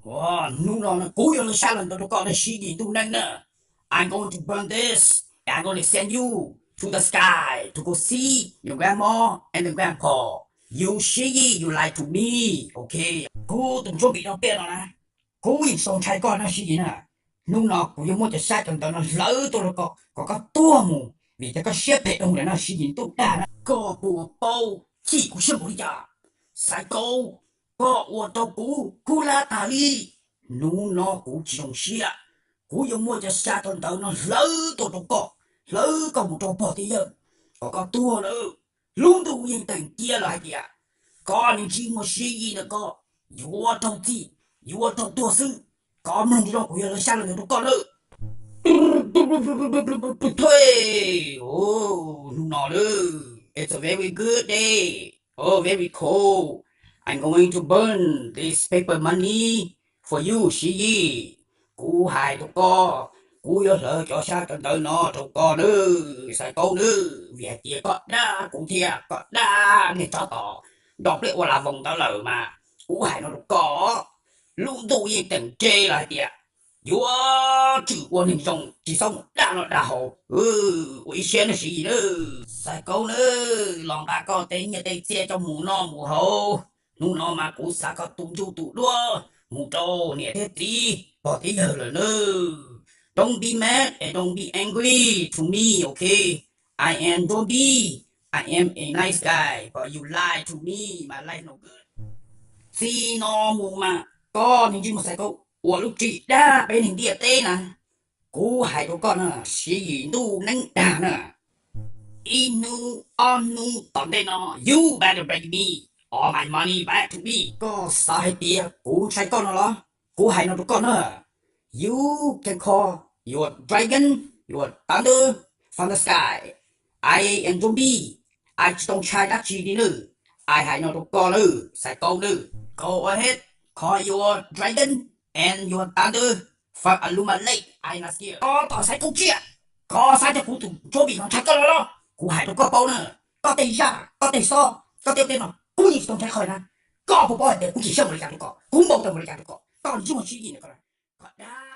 Hnub no kuv yuav los sab los ntawd rau koj na Siv Yis ntuj neej na. I'm going to burn this. I'm going to send you to the sky to go see your grandma and the grandpa. You Siv Yis, you lie to me. Ok. Kuv tus ntsuab npim no tiaj no na, kuv yeej tsis tau ntshai koj na Siv Yis na. Hnub no kuv yuav muab cov sab cov ntawv no hlawv tuaj rau koj kom koj tuag mus vim tias koj siab phem dhau lawm no Siv Yis ntuj dag na. Koj puas paub chim kuv siab npaum li cas? Xaiv Kaub, koj ua rau kuv kub hlab tag li. Hnub no kuv tsis zoo siab, kuv yuav muab cov sab cov ntawv no hlawv tuaj rau koj, hlawv koj mus rau pog tij yawg kom koj tuag lawm. Lub ntuj yeej teem cia los hais tias koj niag ntsej muag Siv Yis ntawm koj yuav raug txim, yuav raug tuag xwb. Koj mloog zoo kuv yuav lawv sab lawv ntawv rau koj nawb. Hnub no lawm, it's a very good day. Oh, very cold. I'm going to burn this paper money for you, Siv Yis. Kuv hais rau koj, kuv yuav hlawv cov sab cov ntawv no rau koj nawb, Xaiv Kaub nawb, vim hais tias koj dag kuv thiab koj dag niag tsov tom nrog pliaj ua las voos ntawd lawm mas. Kuv hais no rau koj, lub ntuj yeej teem ntse los hais tias yuav tsum ua neeg zoo, tsis txhob mus dag noj dag haus. Ua ib siab nawb Siv Yis nawb. Xaiv Kaub nawb, los nqa koj tej nyiaj tej txiaj coj mus noj mus haus. Hnub no mas kuv xa koj tus ntsuj tus duab mus rau niam thiab txiv pog thiab yawg lawm nawb. Don't be mad and don't be angry to me, okay? I am zombie. I am a nice guy, but you lie to me, my life no good. Txij no mus mas koj niag ntsej muag Xaiv Kaub ua lub tsis dag peb neeg ntiaj teb na. Kuv hais rau koj na, Siv Yis ntuj neeb dag na, ib hnub ob hnub tom ntej no, you better bring me all my money back to me. Koj xav hais tias kuv ntshai koj no los? Kuv hais no rau koj na, you can call your dragon, your thunder from the sky. I am zombie. I tsis tau ntshai dab tsi li nawb. I hais no rau koj nawb, Xaiv Kaub nawb. Go ahead, call your dragon and your thunder from Aluma Lake. I not scared. Koj tos Xaiv Kaub tsiaj, koj xav tias kuv tus ntsuab npim no ntshai koj los los? Kuv hais rau koj paub na, koj tej zaj, koj tej xob, koj tej tej no kuv yeej tsis tau ntshai qhov na. Koj puas paub hais tias kuv chim siab npaum li cas rau koj, kuv npau taws npaum li cas rau koj, koj ntsej muag Siv Yis ntawm koj na. Koj dag